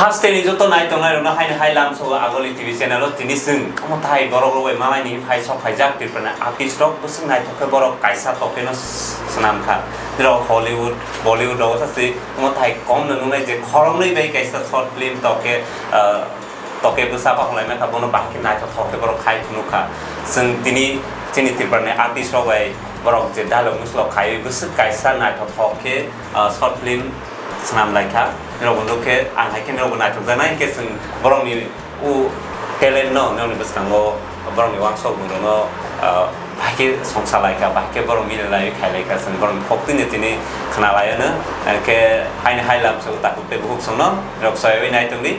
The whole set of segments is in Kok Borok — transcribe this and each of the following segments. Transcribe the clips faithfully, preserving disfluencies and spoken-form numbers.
Hasteni joto naitongnai rokno haini hai lamsogo Agoli T V channel o tini chwng omo tai borok rok bai malaini phai sok phaijak Tripura ni artist rok bwswk naithok khe borok kaisa toke no swnam kha. Norok Hollywood, Bollywood rogo sa se omo tai kom no nungnai je khoroknwi bai kaisa short film toke, ah, toke bwsa bakhulai mankha bono bahai khe naithok thok khe borok khai phunukha. Chwng tini chini Tripura ni artist rok bai borok je dialogue muslok khaiwi bwswk kaisa naithok thok khe, ah, short film swnam lai kha, nirok bo nuk khe ang hai khe nirok bo naithok jaknai, hinkhe chwng borok ni o talent no, nirok ni bwskango borok ni uansuk mung rok no, ah, bahai khe songsa lai kha, bahai khe borok mili lai khai lai kha, chwng borok ni khok twi no tini khna lai anw, hinkhe haini hai lam se o takhuk tei bukhuk chwng no nirok soi wi nai tong di.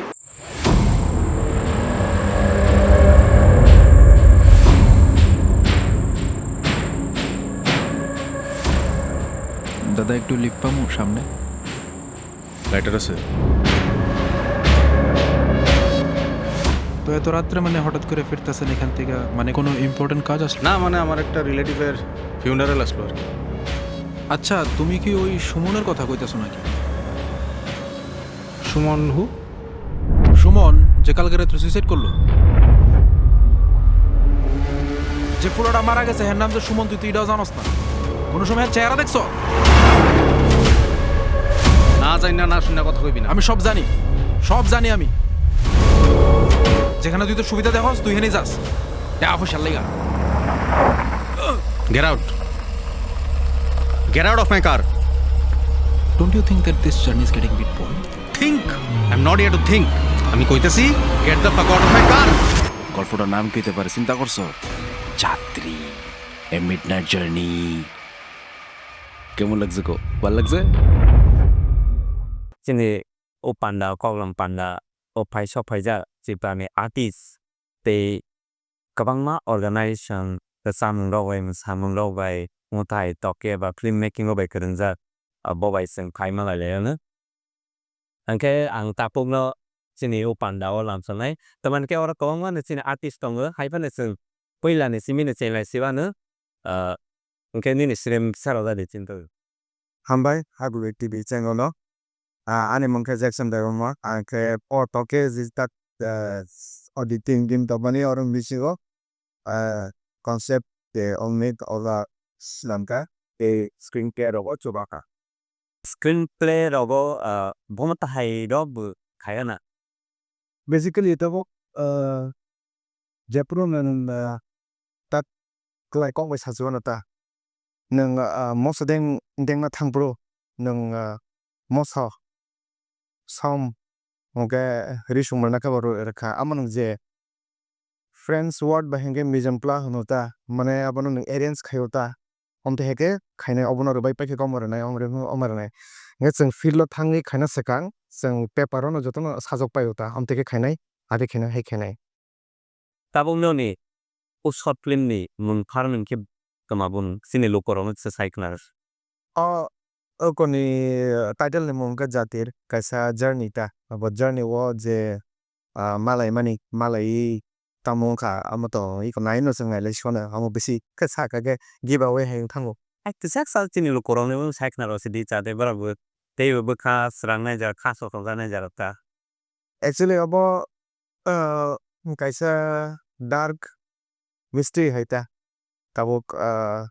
দাদা, একটু লিফট পামু সামনে? লাইটার আছে? তো এত রাত্রে, মানে, হঠাৎ করে ফিরতেছেন এখান থেকে, মানে, কোনো ইম্পর্টেন্ট কাজ আসলো? না, মানে, আমার একটা রিলেটিভের ফিউনারাল আসলো আর কি। আচ্ছা, তুমি কি ওই সুমনের কথা কইতাছো নাকি? সুমন হু? সুমন, যে কালকে রাত্রে সুইসাইড করলো। যে ফুলাটা মারা গেছে, এর নাম যে সুমন, তুই তো এটাও জানোস না। কোনো সময় এর চেহারা দেখছো? না জানি না, না শুনে কথা কইবি না। আমি সব জানি, সব জানি আমি। যেখানে তুই তোর সুবিধা দেখোস, তুই এখানেই যাস। টাকা পয়সার লেগা। Get out. Get out of my car. Don't you think that this journey is getting bit boring? Think? I'm not here to think. আমি কইতেছি, get the fuck out of my car. গল্পটার নাম কি হতে পারে চিন্তা করছো? যাত্রী, A Midnight Journey. কেমন লাগছে গো? ভালো লাগছে? Chini o panda, koklom panda, o phai sok phaijak Tripura ni artist tei kwbangma organization, rwchapmung rok bai, mwsamung rok bai, mwtai toke ba film making rok bai kwrwngjak, ah, bo bai chwng phai malai lai anw. Hwnkhe ang tabukno chini o panda o lamsoknai, tamani khe oro kwbangma no chini artist tongo, hai phano chwng puila ni simi no chenglai si anw, ah, hwnkhe nini srem bwsa rwjak di chini bagwi. Hambai, Hagului T V channel no. Ah, ani mung khe Jackson Debbarma, ang khe o toke jista, ah, auditing team tongmani oro bisingo, ah, concept tei ongni ola swnamkha tei screenplay rogo chubakha. Screenplay rogo, ah, bono tahai rok bo khaina. Basically, tabuk, ah, jephuru nwng, ah, tak kwlai kok bai sachu ano ta. Nwng, ah, moso deng, dengna thangphuru nwng, ah, moso som hwnkhe ri sumrwna khe bo rw-, rwkha. Amo nwng je French word bai hwnkhe mise en place hwno ta, mane abono nwng arrange khaio ta. Omtwi hai khe khainai obono rwbai paikhe omo rwnai, omo rwnai, omo rwnai. Hwnkhe chwng field o thangwi khaina swkang chwng paper o no jotono sajok paio ta, omtwi khe khainai, adi khainai, hai khainai. Tabuk noni o short film ni mung phar nung khe twma bun chini lukurok no se sai khna. O, o koni title ni mung khe Jatir, kaisa journey ta. Abo journey o je, ah, malai mani, malai tamo wngkha, amo to iko nai no chwng nai lai sona, amo bisi khe sakha khe give away hai wng thango. Ai kwchak chak chini lukurok ni sai khna rw sidi cha de borok bo tei bo bwkha srang nai jar kha sok sok nai jar ta. Actually, obo, ah, kaisa dark mystery hai ta. Tabuk, ah,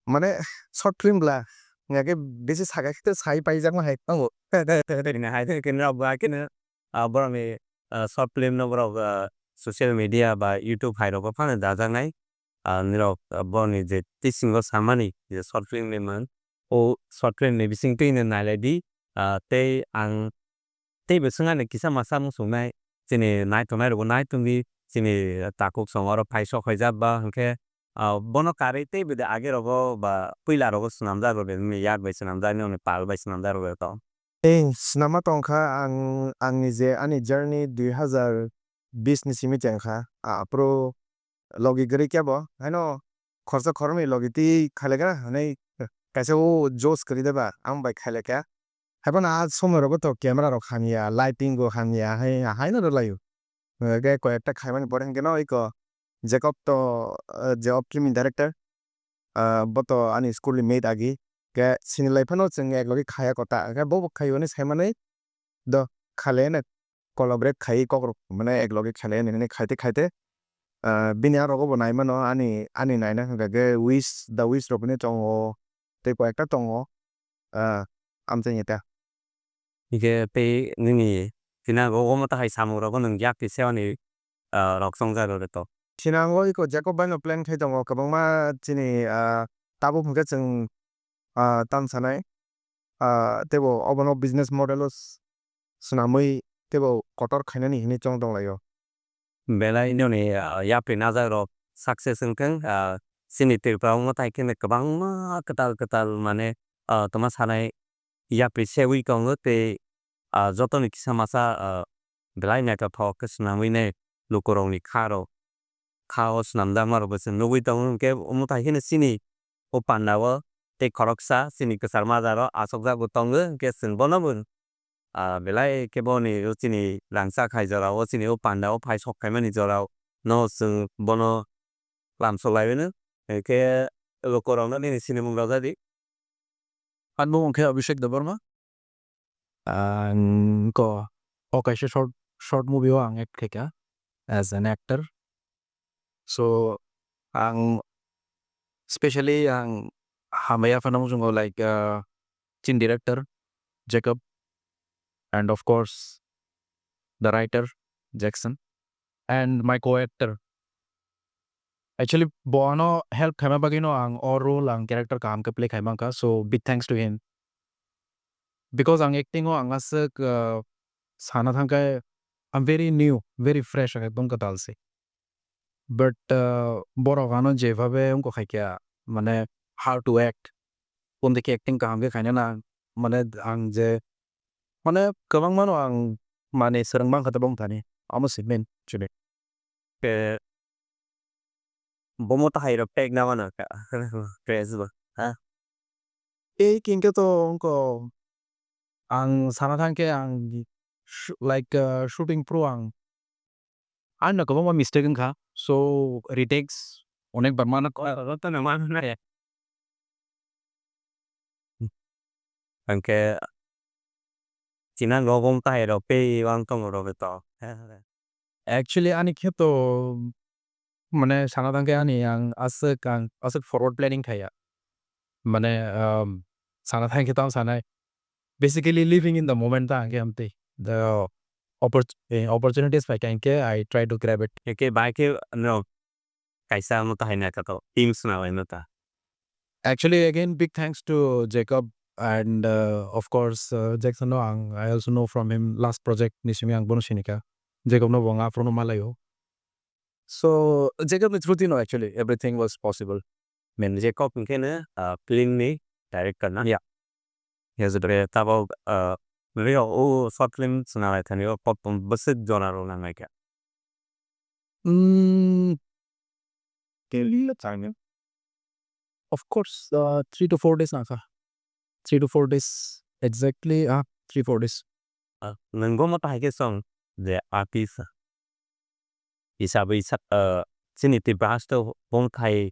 mane short film bla, hingkhe bisi sakha khe sai paijakma hai tongo. Tini hai khe nirok bo hai kheno, ah, borokni, ah, short film no borok, ah, social media ba YouTube hai rogo phano dajaknai. Ah, nirok, ah, borokni je teaching o samani je short film ni mung, o short film ni bising twi no nai lai di. Ah, tei ang tei bo swngani kisa masa muchungnai, chini naitongnai rokbo nai tongdi, chini takhuk song oro phai sok hai jak ba hwnkhe, ah, bono karwi tei bwdwi age rogo ba puila rogo swnamjak rw yak bai swnamjak nini pal bai swnamjak rw tong. Ei, swnamma tongkha ang, angni je ani journey dui hazar bis ni simi chengkha, aphuru logi kwrwi kebo, haino khorsa khoroknwi logi twi khailaigra hwnwi kaisa o josh kwrwi de ba, ang bai khailaikha. Haiphano a somoi rogo to camera rok hamya, lighting bo hamya, hai, haino rwlaio. Hwnkhe koi ekta khaimani pore hwnkhe no iko Jacob to, ah, je o film ni director, ah, bo to ani school ni mate agi. Khe sinilai phano chwng ek logi khaya kota. Khe bo bo khaio hinwi saimanwi do khalaino collaborate khaiwi kokrok mane eklogi khalaino hinwi khaite khaite, ah, bini arogo bo naimano ani, ani naina hwnkha khe Wish, The Wish rok hinwi tongo, tei koi ekta tongo, ah, amchaini ta. Hingke tei nini tinago omo tahai samung rogo nwng yak twi sewani, ah, rok chongjak rw to. Tinago iko Jacob bai no plan khai tongo kwbangma chini, ah, tabuk hwnkhe chwng, ah, tam sanai, ah, teibo obono business model o s-, swnamwi teibo kotor khainani hinwi chong tonglaio. Belai nini, ah, yapri najakrok success wngthung, ah, chini Tripura o mwtai kheno kwbangma kwtal kwtal mane, ah, tongma sanai yapri sewi tongo tei, ah, jotoni kisa masa, ah, belai naithothok khe swnamwi nai lukurokni kha rok, kha o swnamjakma rokbo chwng nugwi tongo, hwnkhe omo tai kheno chini o panda o tei khoroksa chini kwchar majaro achukjak bo tongo, hwnkhe chwng bono bo, ah, belai khe boni o chini rangchak hai jora o chini o panda o phai sok phaimani jora o no chwng bono lamsok lai mano, hwnkhe lukurokno nini sinimung rw jadi. Ani bumung khe Abhishek Debbarma. Ang ko, o kaisa short, short movie o ang act khaikha as an actor. So, ang specially ang hamya phano muchungo like, uh, chin director Jacob and of course the writer Jackson and my co-actor. Actually, bo ano help khaima bagwi no ang o role, ang character kaham khe play khai mankha. So, big thanks to him. Because ang acting o ang aswk, uh, sana thangkhe, I'm very new, very fresh, ang ekdom kwtal se. But, uh, borok ano jebhabe wngkha khaikha, mane, how to act, kondiki acting kaham khe khaina nang, mane, ang je, mane, kwbangma no ang, mane, swrwng mankha tabuk thani, amo se main, actually. Khe bomo tahai rok pek na mano kha. Dress bo, ha? Ei, kingke to wngko ang sana thangkhe ang sh-, like, uh, shooting pro ang. Ano kwbangma mistake wngkha. So, retakes onek bar mano. Hwnkhe chini nogo mwtai rok tei wng tongo rw to. Actually, ani khe to, mane, sana thangkhe ani ang aswk, ang aswk forward planning khaiya. Mane, um, sana thangkhe tamo sanai. Basically, living in the moment ta ang khe amtwi. The oppor-, eh, opportunities phaikha hinkhe I try to grab it. Hwnkhe bai khe no kaisa ano tahai naithothok team swnam laino ta. Actually, again, big thanks to Jacob and, uh, of course, uh, Jackson no ang, I also know from him last project ni simi ang bono sinikha. Jacob no bo ang aphuru no malaio. So, Jacob ni through di no actually everything was possible. Men Jacob hwnkhe no, uh, film ni director na? Yeah. Yes, tabok, uh, rio o short film swnam lai thani o kok bwswk jora rw nang lai kha. Mm, of course, uh, three to four days nangkha. Three to four days. Exactly, ah, three, four days. Ah, nwng bomo tahai khe song je artist hisabwi sa-, ah, chini Tripura haste o bongthai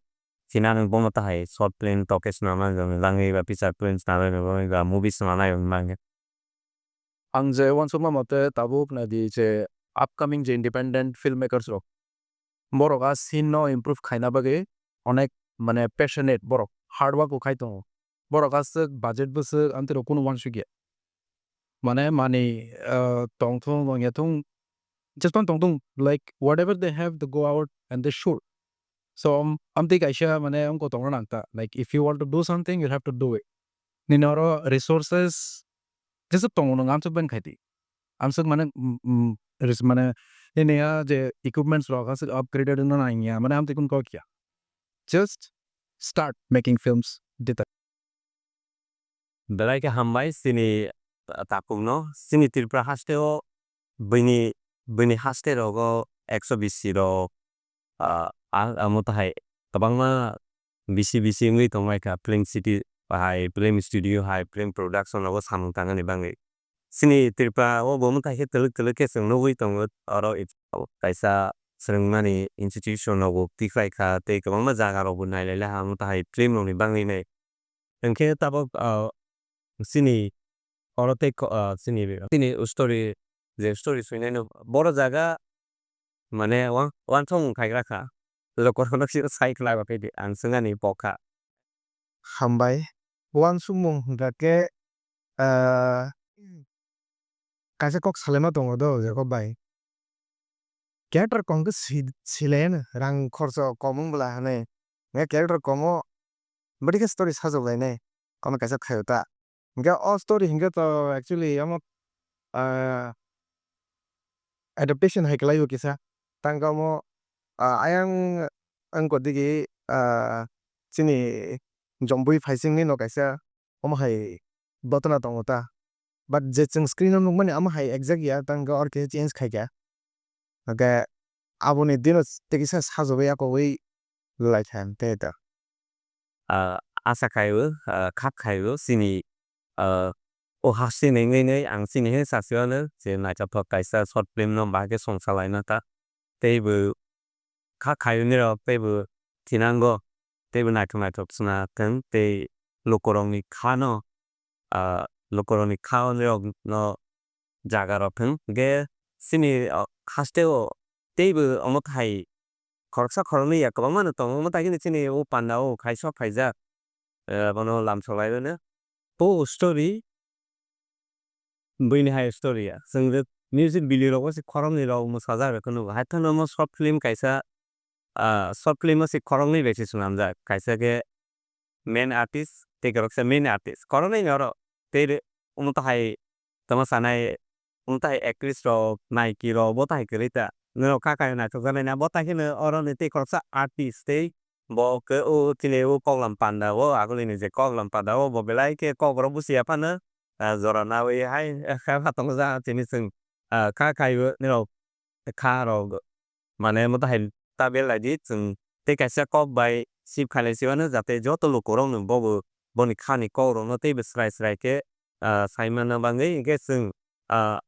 chinani bomo tahai short film toke swnamna bagwi ba feature film swnamna bagwi ba movie swnamna bagwi. Ang je uansukma mote tabuk naidi je upcoming je independent filmmakers rok, borok a scene no improve khaina bagwi onek mane passionate borok hard work bo khai tongo. Borok aswk budget bwswk amtwi rok kunu uansukya. Mane mani, uh, tongthung wngya thung, just tongthung, like, whatever they have, they go out and they shoot. So, um, amtwi kaisa mane wngkha tongna nang ta. Like, if you want to do something, you'll have to do it. Nini oro resources jeswk tongo nwng amswk ban khai di. Amswk mane, mm, mm, res-, mane, nini a je equipments rok aswk upgraded wngna nangya, mane amtwi kun kok ya. Just start making films. Dita. Belai khe hambai chini takhukno, chini Tripura haste o buini, buini haste rogo ekso bisi rok, ah, ah, amo tahai kwbangma bisi bisi wngwi tongmai kha, film city hai, film studio hai, film production rogo samung tangani bagwi. Chini Tripura o bo mwtai khe twlwk twlwk khe chwng nugwi tongo, oro kaisa swrwngmani institution rok bo tikhlai kha tei kwbangma jaga rok bo nai lai ha, amo tahai film rok ni bagwi nai. Hwnkhe tabok, ah, chini oro tei ko-, ah, chini, chini story je story swinai no boro jaga mane uansukmung khaikra kha. Lokorokno siro sai khlai ba khe di, ang swngani pok kha. Hambai. Uansukmung hwnkha khe, ah, kaisa kok salaima tongo do, Jacob bai. Character kom khe si-, silaiyano, rang khorcho kom wng bwla hinwi. Hwnkhe character komo bwdikhe story sajwk lainai, kono kaisa khaio ta. Hwnkhe o story hwnkhe to actually omo, ah, adaptation hai kwlaio kisa. Tangkhe omo, ah, ayang wngkha digi, ah, chini Jombui phaisingni no kaisa omo hai dotana tongo ta. But je chwng screen o nukmani omo hai exact ya, tangkhe or kisa change khaikha. Hwnkhe aboni dino tei kisa sajagwi akowi lai kha tei ta. Ah, asa khaio, ah, kha khaio chini, ah, o haste nengwi nei ang chini he sasiwano je naithothok kaisa short film no bahai khe songsa laina ta. Tei bo kha khaio nirok tei bo thinango tei bo naithok naithok chwna thwng tei lukurokni kha no, ah, lukurokni kha o nirok no jaga rok thwng. Hwnkhe chini, ah, haste o tei bo omo thai khoroksa khoroknwi ya kwbangma no tongo, omo tai kheno chini o panda o khai sok phaijak, eh, bono lamsok lai rwno. O story buini hai story ya. Chwng je music video rogo se khoroknwi rok mwsajak rok no, hai phano omo short film kaisa, ah, short film o se khoroknwi bai se swnamjak. Kaisa khe main artist, tei khoroksa main artist. Khoroknwi ni oro tei re-, omo tahai tamo sanai, omo tahai actress rok, naiki rok, bo tahai kwrwi ta. Norok kha khaio naithokjaknai na, bo tai kheno oro ni tei khoroksa artist tei bo khe o chini o koklam panda o, agulini je koklam panda o, bo belai khe kok rok busi ya phano, ah, jora nawi hai kha kha tongjak chini chwng, ah, kha khaio norok kha rok. Mane, omo tahai ta belai di, chwng tei kaisa kok bai sip khainai se mano, jate joto lukurokno bobo boni khani kokrokno teibo srai srai khe, ah, sai manna bagwi. Hinkhe chwng, ah,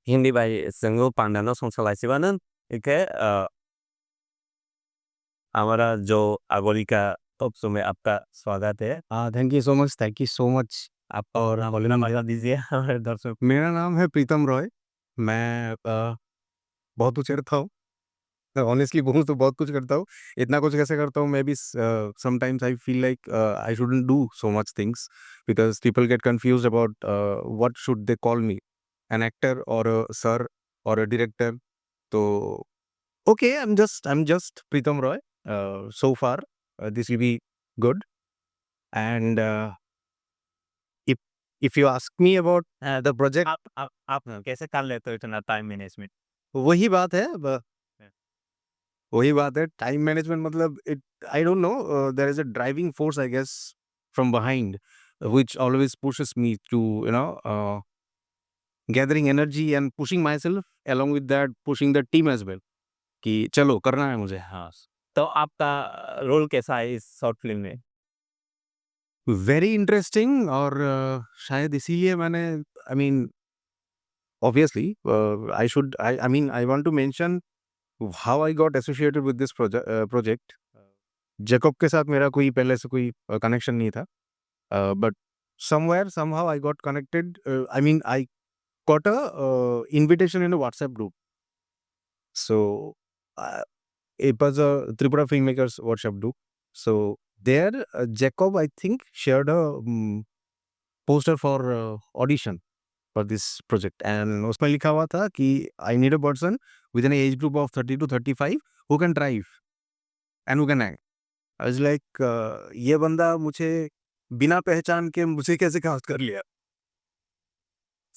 Hindi bai chwng o panda no songsa lai se mano, hinkhe, ah, हमारा जो आगोरी का talk show में आपका स्वागत है। Ah, thank you so much, thank you so much. आप और बोलना मजा दीजिए हमारे दर्शक। मेरा नाम है प्रीतम रॉय। मैं, अ, बहुत कुछ करता हूँ। मैं honestly बोलूँ तो बहुत कुछ करता हूँ। इतना कुछ कैसे करता हूँ, मैं भी स-, अ, sometimes I feel like, a, I shouldn't do so much things because people get confused about, a, what should they call me, an actor or a sir or a director। तो okay, I'm just, I'm just Pritam रॉय। A, so far, a, this will be good। And, a, if, if you ask me about, a, the project, आप, आप, आप कैसे कर लेते हो इतना time management? वही बात है, ब-, हाँ। वही बात है, टाइम मैनेजमेंट मतलब it, I don't know, a, there is a driving force, I guess, from behind, which always pushes me to, you know, uh, gathering energy and pushing myself, along with that, pushing the team as well, कि चलो, करना है मुझे। हाँ। तो आपका रोल कैसा है इस शॉर्ट फिल्म में? Very interesting, और, अ, शायद इसीलिए मैंने, I mean, obviously, uh, I should, I, I mean, I want to mention how I got associated with this proje-, uh, project। Jacob के साथ मेरा कोई पहले से कोई, अ, कनेक्शन नहीं था। Uh, but somewhere, somehow I got connected। Uh, I mean, I got a, uh, invitation in a WhatsApp group। So, uh, it was a Tripura Filmmakers WhatsApp group। So, there, uh, Jacob, I think, shared a, um, poster for, uh, audition for this project। And उसमें लिखा हुआ था कि I need a person within an age group of thirty to thirty-five who can drive and who can act। I was like, uh, ये बंदा मुझे बिना पहचान के मुझे कैसे कास्ट कर लिया?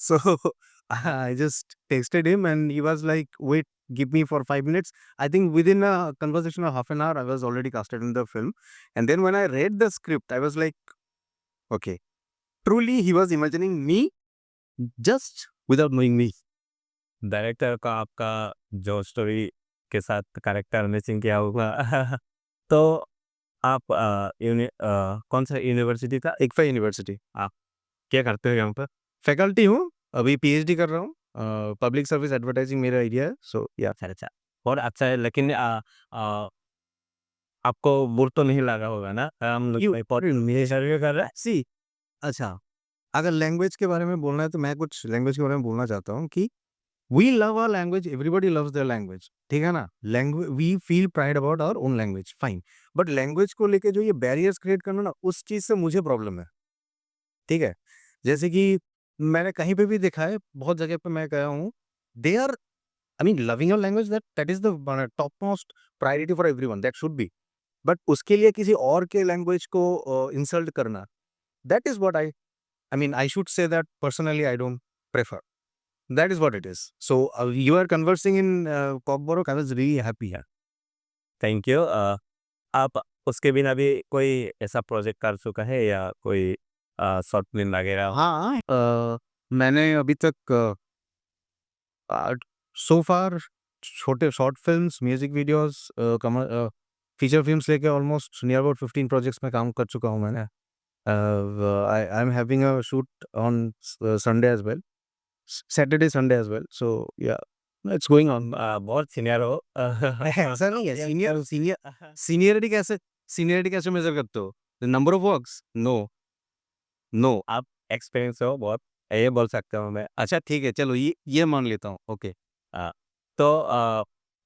So, I just texted him and he was like, "Wait, give me for five minutes।" I think within a conversation of half an hour, I was already casted in the film। And then when I read the script, I was like, "Okay, truly he was imagining me just without knowing me।" Director का आपका जो स्टोरी के साथ character matching किया हुआ। तो आप, अ, यूनि-, अ, कौन सा यूनिवर्सिटी था? इक्फा यूनिवर्सिटी। आप क्या करते हो यहाँ पर? फैकल्टी हूँ, अभी पीएचडी कर रहा हूँ। अ, पब्लिक सर्विस एडवर्टाइजिंग मेरा एरिया है, so या। अच्छा, अच्छा। बहुत अच्छा है, लेकिन, अ, अ, आपको बोर तो नहीं लगा होगा ना? हम लोग क्यों? रिपोर्ट इंटरव्यू कर रहे हैं। सी, अच्छा, अगर लैंग्वेज के बारे में बोलना है तो मैं कुछ लैंग्वेज के बारे में बोलना चाहता हूँ कि We love our language, everybody loves their language, ठीक है ना? Language, we feel pride about our own language, fine. But language को लेके जो ये बैरियर्स क्रिएट करना ना, उस चीज से मुझे प्रॉब्लम है, ठीक है? जैसे कि मैंने कहीं पे भी देखा है, बहुत जगह पे मैं गया हूँ, they are, I mean, loving your language, that that is the top most priority for everyone, that should be. But उसके लिए किसी और के लैंग्वेज को इंसल्ट करना, that is what I, I mean, I should say that personally I don't prefer. That is what it is. So uh, you are conversing in uh, Kokborok. I was really happy here. Thank you. आप उसके बिना भी कोई ऐसा प्रोजेक्ट कर चुका है या कोई शॉर्ट फिल्म वगैरह? हाँ, अ, मैंने अभी तक सो फार छोटे short films, music videos, feature films लेके almost near about fifteen projects में काम कर चुका हूँ मैंने। I am having a shoot on Sunday as well, Saturday, Sunday as well. So yeah, it's going on. बहुत senior हो। ऐसा नहीं है, सीनियर सीनियर सीनियरिटी कैसे सीनियरिटी कैसे मेजर करते हो? Number of works? No, no. आप एक्सपीरियंस हो बहुत, ये बोल सकता हूँ मैं। अच्छा, ठीक है, चलो, ये ये मान लेता हूँ। ओके। तो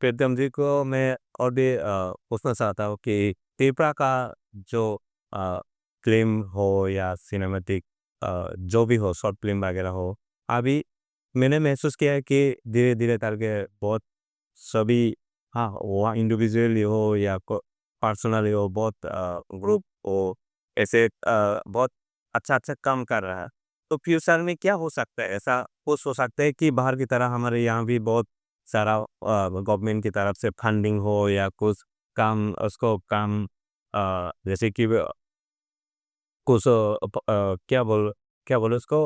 प्रीतम जी को मैं और भी पूछना चाहता हूँ कि त्रिपुरा का जो फिल्म हो या सिनेमैटिक जो भी हो, शॉर्ट फिल्म वगैरह हो, अभी मैंने महसूस किया है कि धीरे धीरे करके बहुत सभी, हाँ, वहाँ इंडिविजुअली हो या पर्सनली हो, बहुत ग्रुप हो, ऐसे बहुत अच्छा अच्छा काम कर रहा है। तो फ्यूचर में क्या हो सकता है? ऐसा कुछ हो सकता है कि बाहर की तरह हमारे यहाँ भी बहुत सारा गवर्नमेंट की तरफ से फंडिंग हो या कुछ काम, उसको काम जैसे कि कुछ क्या बोल क्या बोले उसको,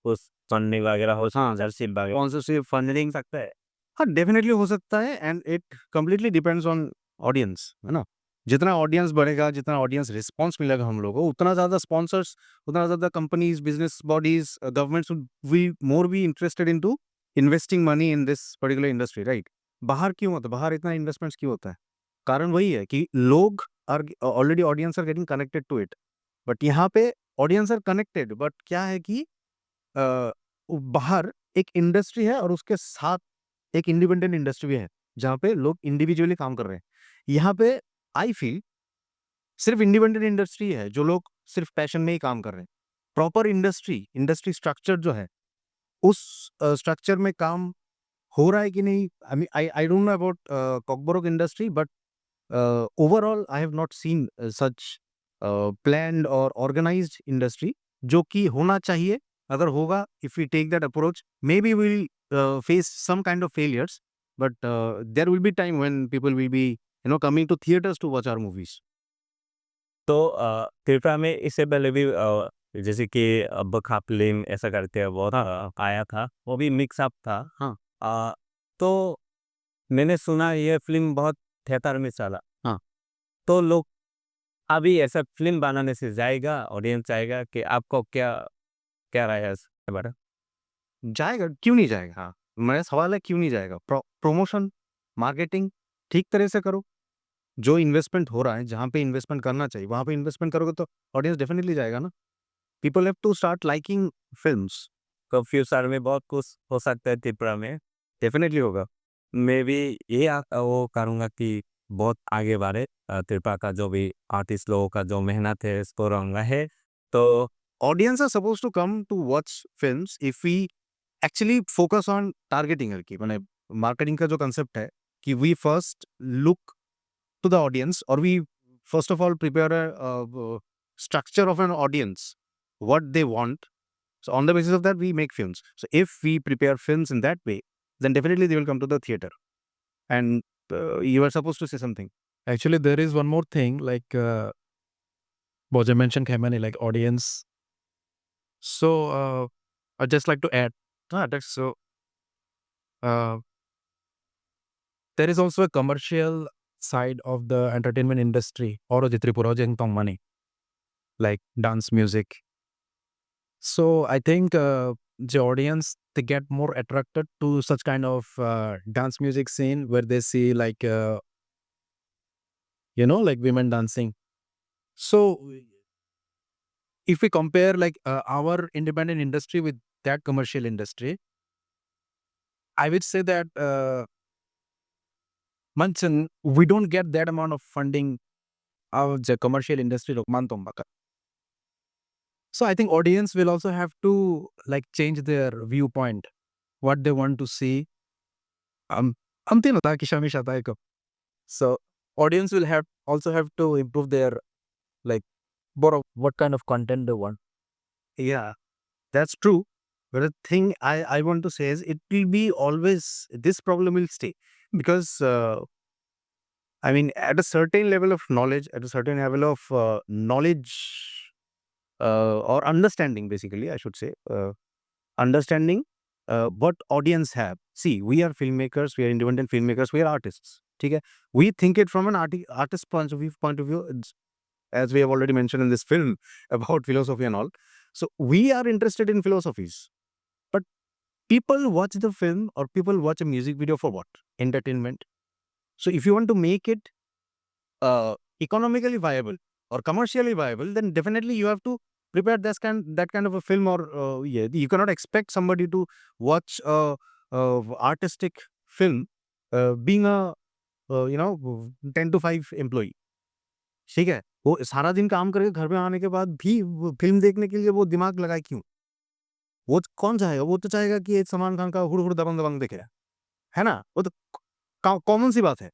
कुछ फंडिंग वगैरह हो, स्पॉन्सरशिप वगैरह। स्पॉन्सरशिप, फंडिंग सकता है? हाँ, डेफिनेटली हो सकता है, and it completely depends on audience, है ना? जितना ऑडियंस बढ़ेगा, जितना ऑडियंस रिस्पॉन्स मिलेगा हम लोग को, उतना ज़्यादा स्पॉन्सर्स, उतना ज़्यादा companies, business bodies, governments would be more be interested into investing money in this particular industry, right? बाहर क्यों होता है, बाहर इतना इन्वेस्टमेंट्स क्यों होता है? कारण वही है कि लोग are already, audience are getting connected to it. But यहाँ पे ऑडियंस आर कनेक्टेड, बट क्या है कि बाहर एक इंडस्ट्री है और उसके साथ एक इंडिपेंडेंट इंडस्ट्री भी है, जहाँ पे लोग इंडिविजुअली काम कर रहे हैं। यहाँ पे आई फील सिर्फ इंडिपेंडेंट इंडस्ट्री है जो लोग सिर्फ पैशन में ही काम कर रहे हैं। प्रॉपर इंडस्ट्री इंडस्ट्री स्ट्रक्चर जो है, उस स्ट्रक्चर में काम हो रहा है कि नहीं? I mean, I I don't know about Kokborok industry, but overall I have not seen such planned or organized industry, जो कि होना चाहिए। अगर होगा, if we take that approach, maybe we'll face some kind of failures, but there will be time when people will be, you know, coming to theaters to watch our movies. तो त्रिपुरा में इससे पहले भी जैसे कि बखा फिल्म ऐसा करके बहुत आया था, वो भी मिक्स अप था। हाँ। तो मैंने सुना ये फिल्म बहुत थिएटर में चला। हाँ। तो लोग अभी ऐसा फिल्म बनाने से जाएगा, ऑडियंस जाएगा कि आपको क्या क्या राय है इसके बारे में? जाएगा, क्यों नहीं जाएगा? हाँ, मेरा सवाल है, क्यों नहीं जाएगा? प्रमोशन, मार्केटिंग ठीक तरह से करो। जो इन्वेस्टमेंट हो रहा है, जहाँ पे इन्वेस्टमेंट करना चाहिए, वहाँ पे इन्वेस्टमेंट करोगे तो ऑडियंस डेफिनेटली जाएगा ना। People have to start liking films. तो फ्यूचर में बहुत कुछ हो सकता है त्रिपुरा में। डेफिनेटली होगा। मैं भी यही वो करूँगा कि बहुत आगे बढ़े। त्रिपुरा का जो भी आर्टिस्ट लोगों का जो मेहनत है, इसको रंगा है। तो audience are supposed to come to watch films if we actually focus on targeting, है कि माने मार्केटिंग का जो कॉन्सेप्ट है कि we first look to the audience, or we first of all prepare a structure of an audience, what they want. So on the basis of that we make films. So if we prepare films in that way, then definitely they will come to the theater. And you are supposed to say something. Actually, there is one more thing, like, uh, Boja mentioned khaimani, like, audience. So, uh, I'd just like to add, ah, that's so, uh, there is also a commercial side of the entertainment industry, oro je Tripura je tongmani, like, dance music. So I think, uh, the audience, they get more attracted to such kind of, uh, dance music scene where they see, like, uh, you know, like, women dancing. So if we compare, like, uh, our independent industry with that commercial industry, I would say that uh, manchen we don't get that amount of funding of the commercial industry rok man tong baka. So I think audience will also have to like change their viewpoint, what they want to see. Um, amtino ta kisa misa ta eko. So audience will have also have to improve their like borok what kind of content they want. Yeah, that's true. But the thing I, I want to say is it will be always, this problem will stay because uh, I mean, at a certain level of knowledge, at a certain level of uh, knowledge uh, or understanding, basically, I should say, uh, understanding uh, what audience have. See, we are filmmakers, we are independent filmmakers, we are artists. ठीक है, we think it from an arti- artist point of view point of view. It's, as we have already mentioned in this film about philosophy and all, so we are interested in philosophies, but people watch the film or people watch a music video for what? Entertainment. So if you want to make it uh, economically viable or commercially viable, then definitely you have to prepare this kind that kind of a film, or uh, yeah, you cannot expect somebody to watch a, a artistic film uh, being a uh, you know ten to five employee. ठीक है, वो सारा दिन काम करके घर पे आने के बाद भी वो फिल्म देखने के लिए वो दिमाग लगाए क्यों? वो तो कौन चाहेगा? वो तो चाहेगा कि ये सलमान खान का हुड़ हुड़ दबंग दबंग देखे, है ना? वो तो कॉमन सी बात है.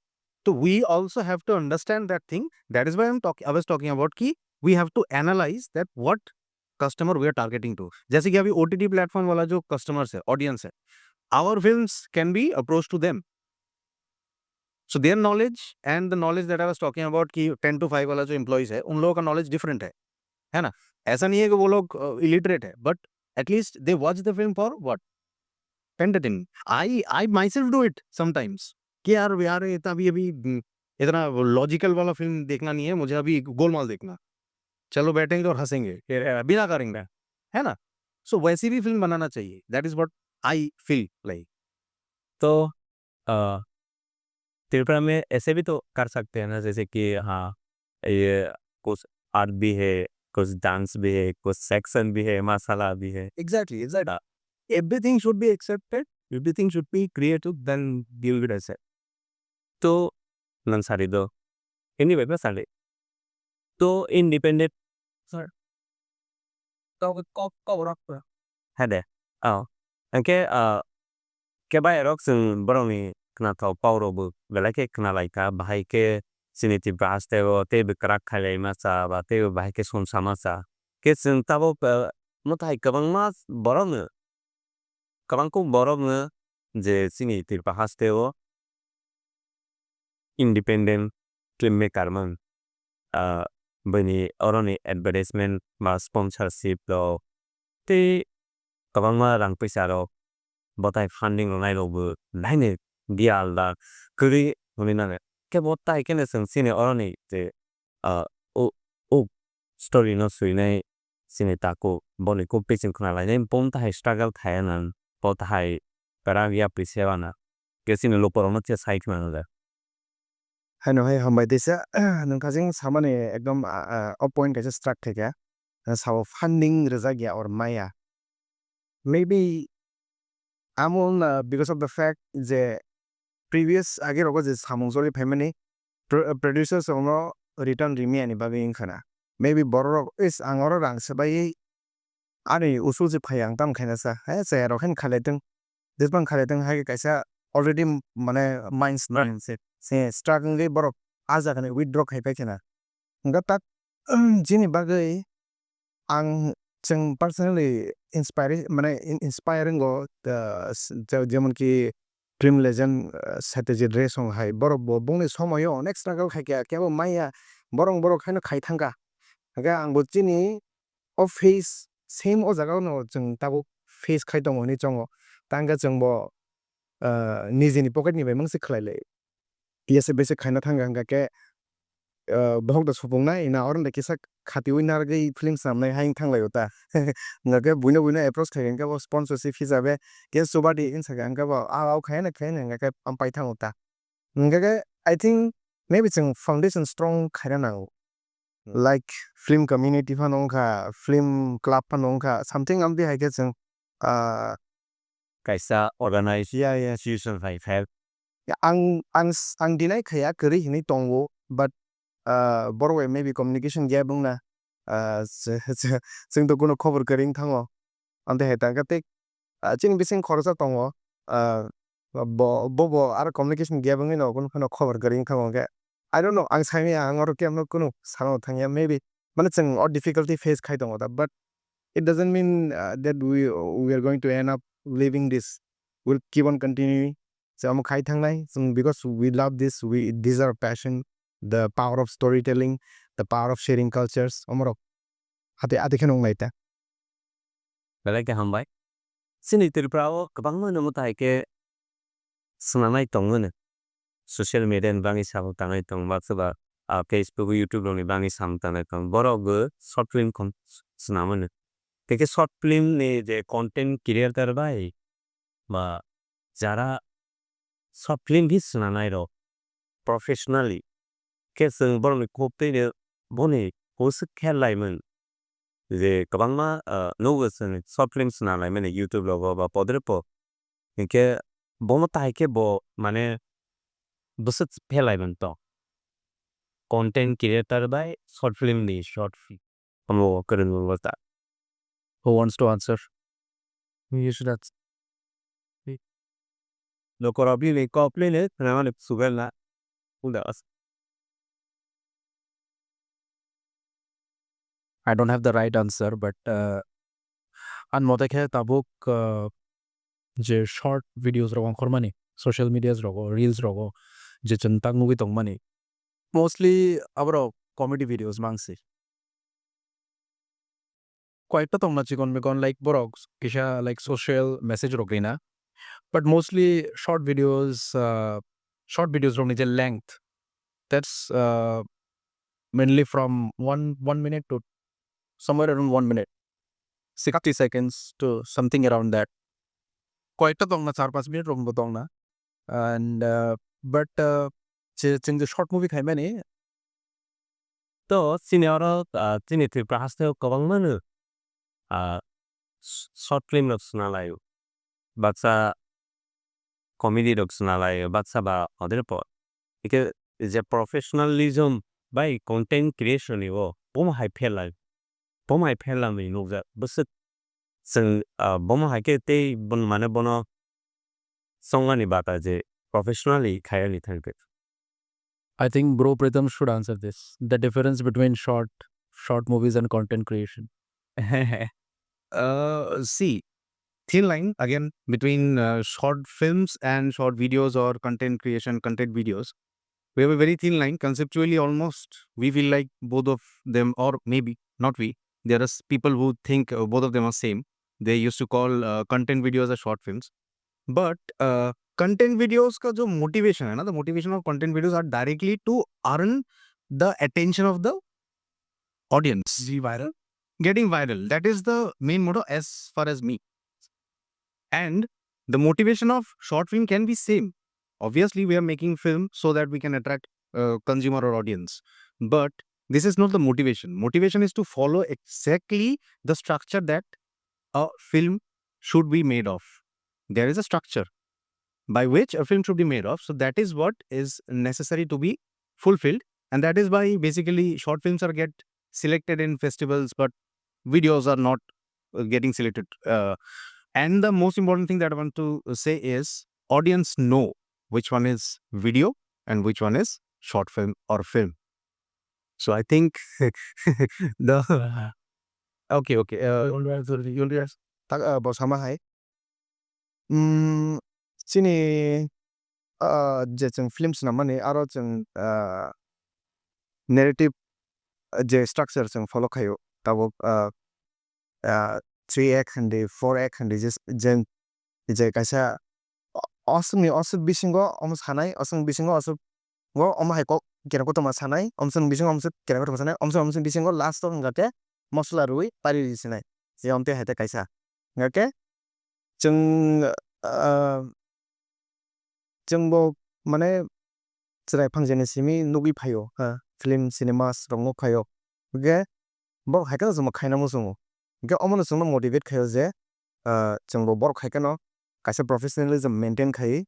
तो we also have to understand that thing. That is why I'm talking, I was talking about कि we have to analyze that what customer we are targeting to. जैसे कि अभी ओटीटी प्लेटफॉर्म वाला जो कस्टमर्स है, ऑडियंस है, our films can be approach to them. So their knowledge and the knowledge that I was talking about कि ten two five वाला जो एम्प्लॉइज है, उन लोगों का नॉलेज डिफरेंट है, है ना? ऐसा नहीं है कि वो लोग इलिटरेट है, but at least they watch the film for what? Entertainment. I I myself do it sometimes कि यार यार ये तो अभी अभी हम्म, इतना लॉजिकल वाला फिल्म देखना नहीं है, मुझे अभी गोलमाल देखना. चलो बैठेंगे और हंसेंगे, ये, ये, बिना करेंगे, है ना? सो वैसी भी फिल्म बनाना चाहिए. That is what I feel like. तो अ, त्रिपुरा में ऐसे भी तो कर सकते हैं ना, जैसे कि हाँ, ये कुछ आर्ट भी है, कुछ डांस भी है, कुछ सेक्शन भी है, मसाला भी है. Exactly, exactly. Everything should be accepted, everything should be creative, then you will accept. To nang sari do. Ini bai ba sari. To independent. Sir. Kau kau kau rak pra. Hade. Oh. Angke uh, kebai rok chwng borokni khnathok paurokbo belai khe khnalaikha, bahai khe chini Tripura hasteo teibo kwrak khailai masa ba teibo bahai khe sumsa masa. Khe chwng tabuk uh, mwtai kwbangma borokno, kwbangkuk borokno je chini Tripura hasteo independent film maker man, ah, bini oroni advertisement ba sponsorship rok tei kwbangma rang pisa rok botai funding rwnai rokbo nainwi diya alda kwrwi hwnwi nang khe bo tai kheno chwng chini oroni je ah, o o story no swinai chini takhuk boni kuk tei chwng khna lainai bo wng tahai struggle khai nang bo tahai kwrak yapri se wana khe chini lukurok no se sai khna nang. Haino hai hambai teisa, nwng thajeng samani ekdom o point kaisa struck khaikha, sabo funding rwjak ya or maya, maybe amo wngna because of the fact je previous age rogo je samung choli phaimani producers rokno return rimani bagwi wngkhana, maybe borok rok is ang oro rang swbaiwi ani usul se phai ang tamo khaina sa, he chaya rok haino khailai tong, jesbang khailai tong hai kaisa already mane minds se struck wngwi borok ah jaga ni withdraw khai pai khana. Hwnkhe tak chini bagwi ang chwng personally inspire mane inspire wngo, jemon ki film legend Satyajit Ray song hai borok bo bongni somoyo onek struggle khaikha kebo maya borok borok haino khai thangkha. Hwnkhe ang bo chini o face same o jaga no chwng tabuk face khai tongo hinwi chongo. Tangkhe chwng bo nijini pocket ni bai mangsi khlai lai. Yese bese khaina thangkha hwnkha khe bohok da supung nai na oro da kisa khatiui narwgwi feelings namnai hai thanglaio ta. Hwnkha khe buino buino approach khai hwnkhe bo sponsorship hisabe khe chubadi hinsa khe hwnkhe bo a o khaina khaina hwnkha khe am pai thango ta. Hwnkha khe I think maybe chwng foundation strong khaina nango. Like film community phano wngkha, film club phano wngkha, something amtwi hai khe chwng ah, kaisa organized, yeah, yeah, institution hai khe. Ya, ang, ang s-, ang deny khaya kwrwi hinwi tongo, but, ah, borok bai maybe communication gap wngna, ah, se-, se-, chwng to kuno khobor kwrwi wng thango. Amtwi hai tangkhe tei, ah, chini bising khoroksa tongo, ah, bo, bo, bo aro communication gap wngwi no kuno phano khobor kwrwi wng thango hwnkhe. I don't know, ang saimaya, ang oro kemno kuno sana thangya, maybe, mane chwng o difficulty face khai tongo da, but it doesn't mean, uh, that we, we are going to end up leaving this. We'll keep on continuing. So, omo khai thangnai, chwng, because we love this, we, these are passion, the power of storytelling, the power of sharing cultures, omorok. Hati, ati kheno wngnai ta. Belai khe hambai. Chini Tripura o kwbangma no mwtai khe swnamnai tongmano. Social media ni bagwi samung tangnai tong, baksa ba, ah, Facebook, YouTube rok ni bagwi samung tangnai tong. Borok bo short film khon swnamano. Tei khe short film ni je content creator bai ba jara short film hi swnamnai rok professionally khe chwng borokni kok twi no boni husuk khe laimung. Je kwbangma, ah, nugo chwng short film swnam laimani YouTube rogo ba podre po. Hinkhe bono tai khe bo mane bwswk phe laimani tong. Content creator bai short film ni short film. Omo kwrwngmung ta. Who wants to answer? You should answer. Lokorok bini kok nini khwnamani subel na. Uda as. I don't have the right answer, but, uh, ani mote khe tabuk, uh, je short videos rok ongkhormani, social medias rogo, reels rogo, je chwng tak nugwi tongmani, mostly aborok comedy videos mangsi. Koyekta tongna chikon mikon, like, borok kisa, like, social message rok rina. But mostly short videos, uh, short videos rokni je length, that's, uh, mainly from one, one minute to somewhere around one minute, sixty seconds to something around that. Koyekta tongna, char panch minute rokbo tongna. And, uh, but, uh, je, chwng je short movie khaimani, to chini oro, ah, chini Tripura hasteo kwbangmano, ah, sh-, short film rok swnam laio. Baksa comedy rok swnam laio, baksa ba odre po. Ike je professionalism bai content creation ni o, bomo hai phelai, bomo hai phelai nukjak. Bwswk chwng, ah, bomo hai khe tei bon-, mane bono chongmani bata je professionally khaiyani thangkhe. I think Bro Pritam should answer this. The difference between short, short movies and content creation. Uh, see, thin line again between, uh, short films and short videos or content creation, content videos. We have a very thin line. Conceptually, almost, we feel like both of them, or maybe not we, there are s-, people who think, uh, both of them are same. They used to call, uh, content videos as short films. But, uh, content videos ka jo motivation hai na, the motivation of content videos are directly to earn the attention of the audience. Ji, viral. Getting viral. That is the main motto as far as me. And the motivation of short film can be same. Obviously, we are making film so that we can attract, uh, consumer or audience. But this is not the motivation. Motivation is to follow exactly the structure that a film should be made of. There is a structure by which a film should be made of. So that is what is necessary to be fulfilled. And that is why basically short films are get selected in festivals, but videos are not, uh, getting selected. Uh, and the most important thing that I want to say is audience know which one is video and which one is short film or film. So I think the, okay, okay. Uh, you want to answer? You want to answer? Tak, uh, bo sama hai. Mm, chini, ah, je chwng film swnam mani, aro chwng, ah, narrative, ah, je structure chwng follow khaio, tabuk, ah, ah, three act hindi, four act hindi, je, je, je kaisa o-, oswkni oswk bisingo omo sanai, oswk bisingo oswk o omo hai kok kena kotorma sanai, omswk bisingo omswk kena kotorma sanai, omswk, omswk bisingo last o hwnkha khe mosola rwui pari rwi sinai. Je omtwi hai tei kaisa. Hwnkha khe chwng, ah, chwngbo mane chwrai phangjani simi nugwi phaio, ha, film, cinemas rok nuk phaio. Hwnkhe borok hai kheno chwngbo khaina muchungo. Hwnkhe omono chwngno motivate khaio je, ah, chwngbo borok hai kheno kaisa professionalism maintain khai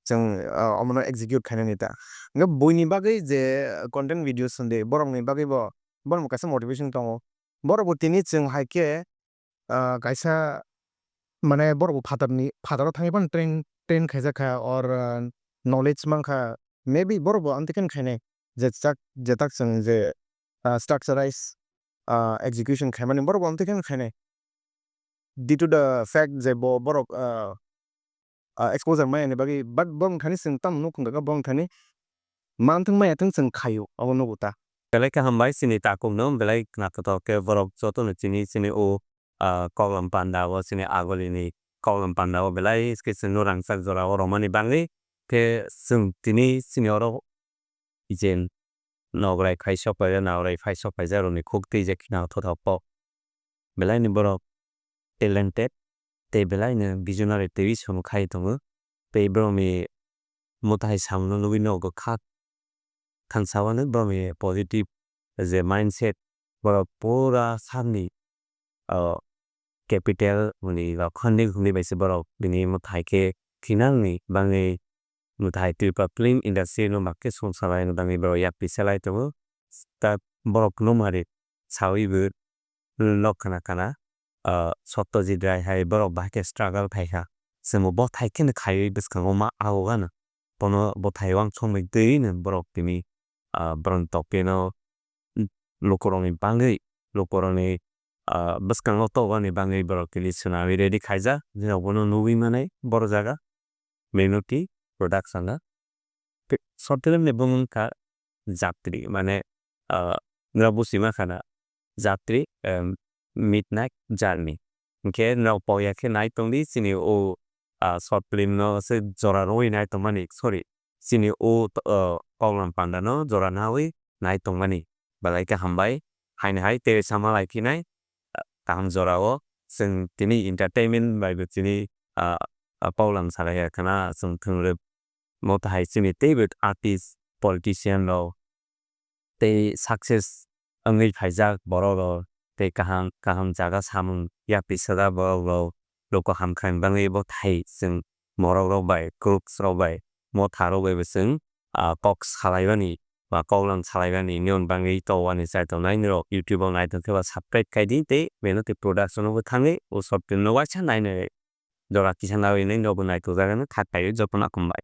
chwng, ah, omono execute khainani ta. Hwnkhe buini bagwi je content videos hwnde borokni bagwi bo, borokni kaisa motivation tongo. Borok bo tini chwng hai khe, ah, kaisa mane borok bo phatarni, phataro thangwi phano train, train khaijak kha or, ah, knowledge mankha. Maybe borok bo amtwi khe khainai je chak, je tak chwng je, ah, structurized, ah, execution khaimani borok bo amtwi khe khainai. Due to the fact je bo borok, ah, ah, exposure maya ni bagwi, but borok thani chwng tamo nuk wngkha borok thani manthung maya thung chwng khaio, abo nugo ta. Belai kaham bai chini takhuk no belai naithotok khe borok joto no chini, chini o, ah, koklam panda o, chini agoli ni koklam panda o belai khe chwng no rangchak jora o romani bagwi khe chwng tini chini oro jen nograi phai sok paijak, nograi phai sok paijak rokni khuk twi je khna thothopo. Belai ni borok talented tei belai no visionary tei vision khai tongo. Tei borok ni mwtai samung no nugwi nogo kha thangsa o no borok ni positive je mindset borok pura sakni o capital hwnwi rok hwnwi hwnwi bai se borok bini mwtai khe khinangni bagwi mwtai Tripura film industry no bakhe songsa laina bagwi borok yapri se lai tongo. Ta borok nukmari sawi bo nok khana khana, ah, Satyajit Rai hai borok bahai khe struggle khai kha. Chwngbo bo thai kheno khaiwi bwskango ma ago gana. Bono bo thai uansukmwi twi no borok tini, ah, borokni tokeno lukurokni bagwi, lukurokni, ah, bwskango tobani bagwi borok tini swnamwi ready khaijak. Norok bono nugwi manai boro jaga Menotti Production o. Short film ni bumung wngkha Jatri, mane, ah, norok busi mankha na Jatri, em, Midnight Journey. Hinkhe norok pokya khe nai tongdi chini o, ah, short film no se jora rwui nai tongmani, sorry, chini o, ah, koklam panda no jora naui nai tongmani. Belai khe hambai, haino hai tei sama lai phinai, ah, kaham jora o chwng tini entertainment bai bo chini, ah, ah, koklam salai ya khana chwng thwng rw. Bo tahai chini teibo artist, politician rok tei success wngwi phaijak borok rok tei kaham kaham jaga samung yapri sajak borok rok, luku hamkrai bagwi bo thai chwng borok rok bai, groups rok bai, motha rok bai bo chwng, ah, kok salaimani ba koklam salaimani nini bagwi to wani chai tongnai norok YouTube o nai tongkhe ba subscribe khai di tei Menotti Production o bo thangwi o short film no waisa nai nai jora kisa nai nai nobo nai tongjakgani kha kaiwi jotono hambai.